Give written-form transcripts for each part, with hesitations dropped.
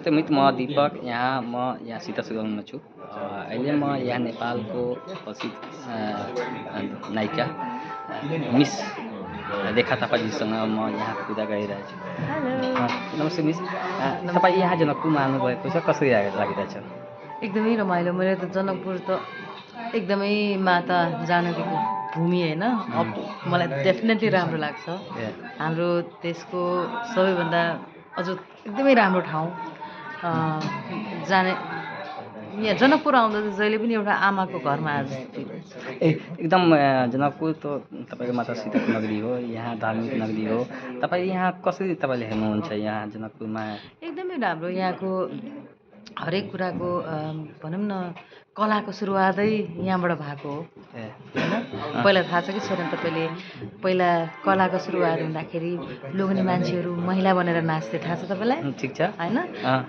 नमस्ते मित, म दीपक। म यहाँ सीतासुरङ्गमा छु। अहिले म यहाँ नेपालको प्रसिद्ध नायिका मिस रेखा थापाजीसँग म यहाँ कुरा गरिरहेको छु। हेलो। नमस्ते मिस, तपाईँ यहाँ जनकपुरमा आउनुभएको छ, कसरी लागिरहेछ? एकदमै रमाइलो। मैले त जनकपुर त एकदमै माता जानकीको भूमि होइन, मलाई डेफिनेटली राम्रो लाग्छ। हाम्रो देशको सबैभन्दा अझ एकदमै राम्रो ठाउँ जाने यहाँ जनकपुर आउँदा चाहिँ जहिले पनि एउटा आमाको घरमा आए जस्तो फिल हुन्छ। एकदम जनकपुर त तपाईँको माता सीताको नगरी हो, यहाँ धार्मिक नगरी हो। तपाईँ यहाँ कसरी तपाईँले हेर्नुहुन्छ यहाँ जनकपुरमा? एकदमै राम्रो। यहाँको हरेक कुराको भनौँ न कलाको सुरुवातै यहाँबाट भएको हो होइन। पहिला थाहा छ कि छैन तपाईँले, पहिला कलाको सुरुवात हुँदाखेरि लोग्ने मान्छेहरू महिला बनेर नाच्थे, थाहा छ तपाईँलाई? ठिक छ होइन,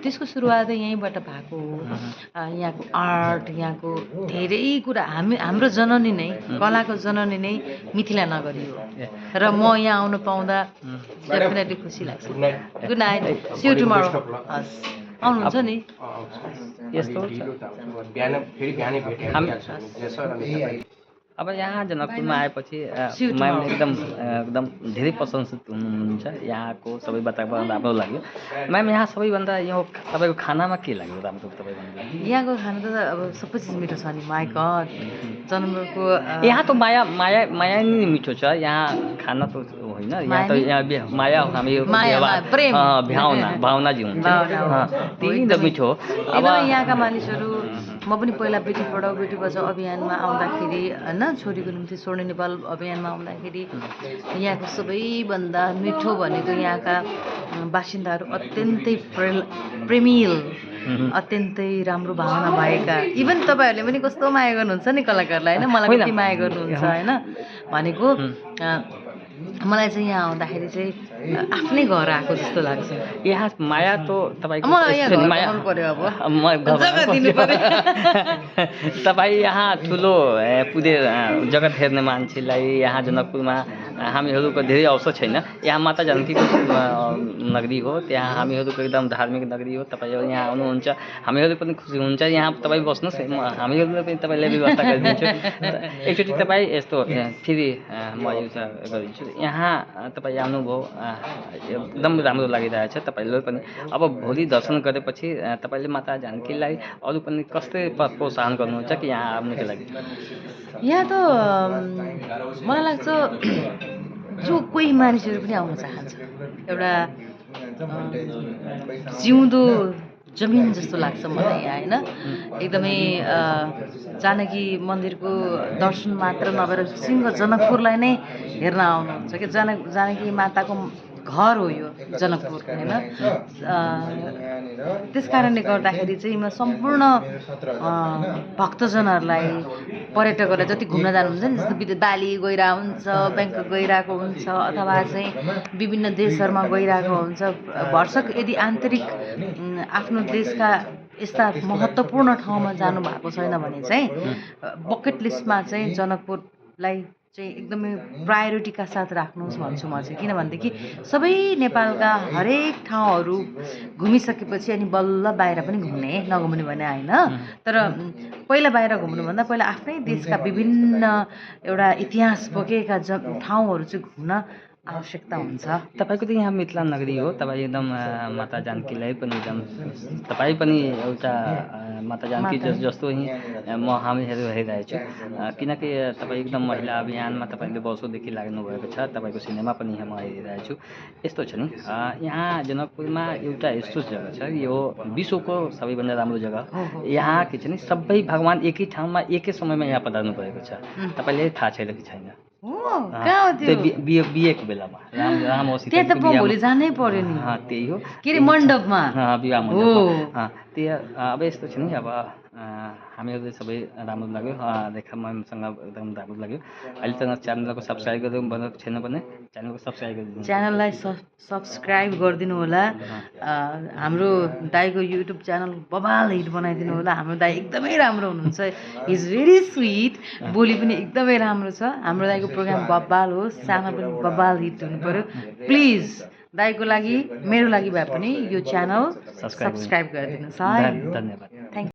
त्यसको सुरुवातै यहीँबाट भएको हो। यहाँको आर्ट, यहाँको धेरै कुरा, हाम्रो जननी नै, कलाको जननी नै मिथिला नगरी हो। र म यहाँ आउनु पाउँदा डेफिनेटली खुसी लाग्छ। Good night, see you tomorrow. हस्, आउनुहुन्छ नि? यस्तो अब यहाँ जनकपुरमा आएपछि म्याम एकदम धेरै प्रशंसित हुनुहुन्छ। यहाँको सबै वातावरण राम्रो लाग्यो। म्याम, यहाँ सबैभन्दा यो तपाईँको खानामा के लाग्यो राम्रो तपाईँभन्दा? यहाँको खाना त अब सबै चिज मिठो छ नि। माई गड, जनकपुरको यहाँ त माया नै मिठो छ। यहाँ खाना त होइन, यहाँ त यहाँ माया हामी भावना जी हुन्छ, त्यही त मिठो हो। अब यहाँका मानिसहरू, म पनि पहिला बेटी पढाऊ बेटी बचाऊ अभियानमा आउँदाखेरि होइन, छोरीको निम्ति स्वर्ण नेपाल अभियानमा आउँदाखेरि यहाँको सबैभन्दा मिठो भनेको यहाँका बासिन्दाहरू अत्यन्तै प्रेमिल, अत्यन्तै राम्रो भावना भएका। इभन तपाईँहरूले पनि कस्तो माया गर्नुहुन्छ नि कलाकारलाई होइन, मलाई कति माया गर्नुहुन्छ होइन। भनेको मलाई चाहिँ यहाँ आउँदाखेरि चाहिँ आफ्नै घर आएको जस्तो लाग्छ। यहाँ माया त तपाईँको तपाईँ यहाँ ठुलो पुरै जगत हेर्ने मान्छेलाई यहाँ जनकपुरमा हामीहरूको धेरै अवसर छैन। यहाँ माता जानकीको नगरी हो, त्यहाँ हामीहरूको एकदम धार्मिक नगरी हो। तपाईँ यहाँ आउनुहुन्छ, हामीहरू पनि खुसी हुन्छ। यहाँ तपाईँ बस्नुहोस्, हामीहरूले पनि तपाईँलाई व्यवस्था गरिदिन्छु। एकचोटि तपाईँ यस्तो फेरि म एउटा गरिदिन्छु। यहाँ तपाईँ आउनुभयो, एकदम राम्रो लागिरहेछ तपाईँलाई पनि। अब भोलि दर्शन गरेपछि तपाईँले माता जानकीलाई अरू पनि कस्तै प्रोत्साहन गर्नुहुन्छ कि यहाँ आउनुको लागि? यहाँ त मलाई लाग्छ जो कोही मानिसहरू पनि आउन चाहन्छ। एउटा जिउँदो जमिन जस्तो लाग्छ मलाई यहाँ होइन। एकदमै जानकी मन्दिरको दर्शन मात्र नभएर सिंह जनकपुरलाई नै हेर्न आउनुहुन्छ कि जानकी माताको घर हो यो जनकपुर होइन। त्यस कारणले गर्दाखेरि चाहिँ म सम्पूर्ण भक्तजनहरूलाई, पर्यटकहरूलाई जति घुम्न जानुहुन्छ नि, जस्तो बाली गइरहेको हुन्छ, ब्याङ्कक गइरहेको हुन्छ, अथवा चाहिँ विभिन्न देशहरूमा गइरहेको हुन्छ, भरसक यदि आन्तरिक आफ्नो देशका यस्ता महत्त्वपूर्ण ठाउँमा जानु भएको छैन भने चाहिँ बकेट लिस्टमा चाहिँ जनकपुरलाई चाहिँ एकदमै प्रायोरिटीका साथ राख्नुहोस् भन्छु म चाहिँ। किनभनेदेखि सबै नेपालका हरेक ठाउँहरू घुमिसकेपछि अनि बल्ल बाहिर पनि घुम्ने, नघुम्ने भने होइन। तर पहिला बाहिर घुम्नुभन्दा पहिला आफ्नै देशका विभिन्न एउटा इतिहास बोकेका ठाउँहरू चाहिँ घुम्न आवश्यकता हुन्छ। तपाईँको त यहाँ मिथिला नगरी हो, तपाईँ एकदम माता जानकीलाई पनि एकदम, तपाईँ पनि एउटा माता जानकी जस्तो हामीहरू हेरिरहेछु। किनकि तपाईँ एकदम महिला अभियानमा तपाईँले वर्षौँदेखि लाग्नु भएको छ, तपाईँको सिनेमा पनि यहाँ म हेरिरहेको छु। यस्तो छ नि, यहाँ जनकपुरमा एउटा यस्तो जग्गा छ, यो विश्वको सबैभन्दा राम्रो जग्गा। यहाँ के छ नि, सबै भगवान् एकै ठाउँमा एकै समयमा यहाँ पधार्नु भएको छ। तपाईँले थाहा छैन कि छैन? बिहेको बेलामा राम त्यहाँ त भोलि जानै पर्यो नि। त्यही हो, के अरे मण्डपमा, विवाह मण्डपमा। अब यस्तो छ नि, अब हामीहरूले सबै राम्रो लाग्यो, रेखा म्यामसँग एकदम राम्रो लाग्यो। अहिलेसम्म च्यानलको सब्सक्राइब गर्नु भनेको छैन भने च्यानलको सब्सक्राइब गरिदिनु, च्यानललाई सब्सक्राइब गरिदिनु होला। हाम्रो दाइको युट्युब च्यानल बबाल हिट बनाइदिनु होला। हाम्रो दाइ एकदमै राम्रो हुनुहुन्छ, इज भेरी स्विट, बोली पनि एकदमै राम्रो छ। हाम्रो दाइको प्रोग्राम बबाल होस्, च्यानल पनि बबाल हिट हुनु पऱ्यो। प्लिज दाइको लागि मेरो लागि भए पनि यो च्यानल सब्सक्राइब सब्सक्राइब गरिदिनुहोस् है धन्यवाद। थ्याङ्क